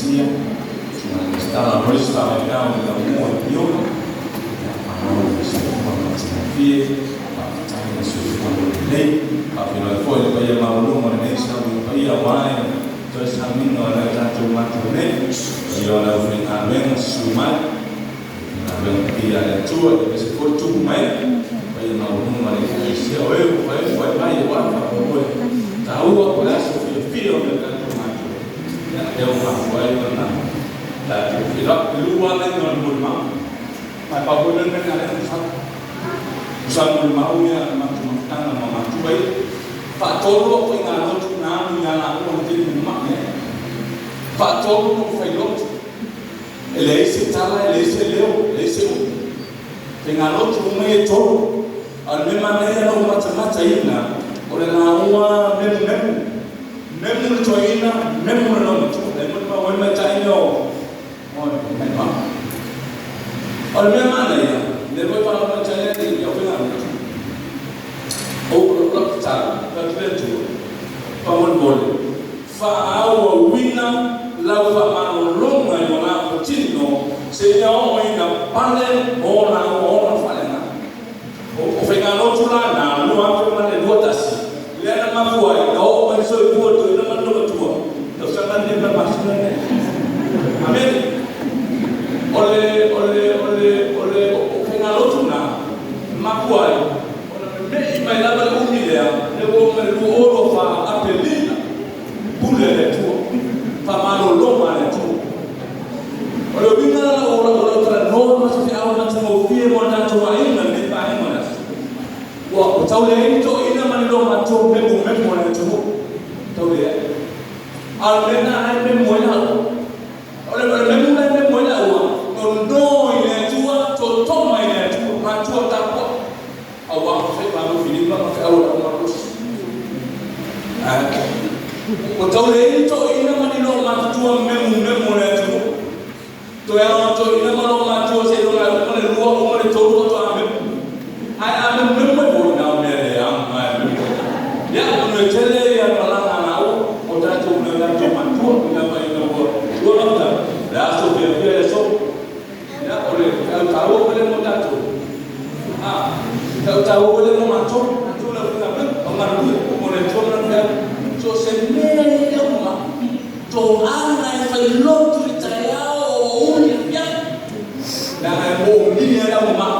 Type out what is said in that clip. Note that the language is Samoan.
Ekalesia, susuga i le Resitala Maurice Faamaifeau i le laumua i Piula. Ia, malo le soifua matagofie, faafetai le soifua lelei. Faafeiloai foi i le paia maualuga o lenei sauni paia aua le toe sauniga o nai o tatou matua nei, paia o le aufaigaluega susu mai, Galuega paia a le Atua e vevesi foi tupu mai paia maualuga o le Ekalesia o e ua faifo ai mai aua le faamoemoe taua o le aso fiafia o nai o tatou matua. Ia, lea ua mafua ai ona tatou feiloai. E lua lava laina o le molimau. Ma e pau foi lea o le mea lena lea na sau. Ua sau molimau ia le matou mafutaga ma matua ia. Faatolu au faigalotu na alu ia laua i le taimi na mai ai. Faatolu na ou fai lotu. E leai se tala, e leai se leo, e leai se upu. Faigalotu uma ia e tolu. A o le mea manaia na ou matamataina, o le lauga memumemu. Memu le toeaina, memu le loomatua. E molimau ai le maitaina o Maimaga. O le mea manaia, lea foi e faalogo maitaina i au faigalotu, o lau tatalo, fai atu le Atua, faamolemole, Faaauauina lau faamalologa i o laua tino seia oo ina pale o laua ola faaleagaga. O faigalotu la na 2021 lea na mafua ai na oo mai le soifua o le toeaina ma le loomatua tausaga lenei ma le masina lenei. Amene. O le o le o le o le faigalotu na mafua ai ona meme'i mai lava le umi lea, lea ua oo mai le 2024 Aperila. Pule a le Atua, faamalologa a le Atua. O le uiga la o lau talanoa ma se feau matagofie mo a tatou aiga i lenei vaega o le aso, ua tau leai ni toeaiina ma ni loomatutua memumemu a le atunuu. Tau leai. A o le mea lena la e memu ai le aua. O le memu la e memu ai le aua, nono i le Atua, totoma i le Atua, matua tapuai. Aua ua faimalu filima ma feau o le aumalosi. Ua tau leai ni toeaina ma ni loomatutua memumemu o le atunuu. Toe ao toeaina ma loomatutua seiloga e uma le lua, uma le tolu faatoa memu. Ae a memumemu mai foi, na o mea leaga e memu ai. Ia, manuia tele ia malaga a laua o tatou nai o tatou matua ina mai ina ua ua mafuta le aso fiafia le aso. Ia, o le feau taua foi lea mo tatou. A, feau taua foi lea mo matou, matou le aufaigaluega, o galulue mo le Atua ma Lana feau. So o se mea e le uma, toaga e fai lotu i le taeao o uli afiafi, leaga e moomia e le au mama.